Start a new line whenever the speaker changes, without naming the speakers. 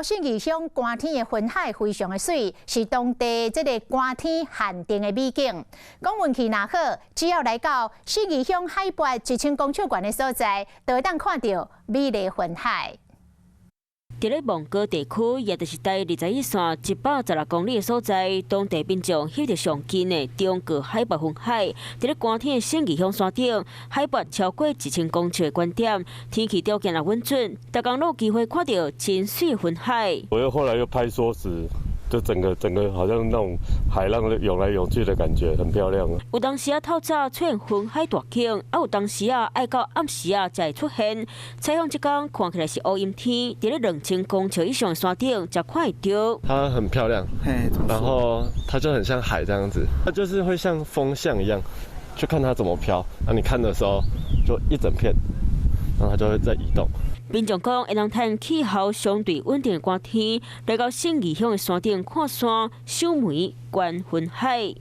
到信義鄉寒天的雲海非常的媠，是當地這个寒天限定的美景。講運氣若好，只要來到信義鄉海拔1000公尺懸的所在，就會當看著美麗雲海。
佇咧望高地區，也就是台21線116公里的所在，當地民眾翕著上近的中高海拔雲海。佇咧寒天的信義鄉山頂，海拔超過1000公尺的懸點，天氣條件若穩準，逐工攏有機會看著真媠雲海。
我又後來又拍縮時，就整個整個好像那種海浪湧來湧去的感覺，很漂亮。
有當時仔透早出現雲海大景，啊有當時仔愛到暗時仔才會出現。採訪這工看起來是烏陰天，佇咧2000公尺以上的山頂才看會著。
它很漂亮，然後它就很像海這樣子，它就是會像風向一樣，去看它怎麼飄。那你看的時候就一整片，然後它就會在移動。
民眾講，會當趁氣候相對穩定的寒天，來到信義鄉的山頂看山、賞梅、觀雲海。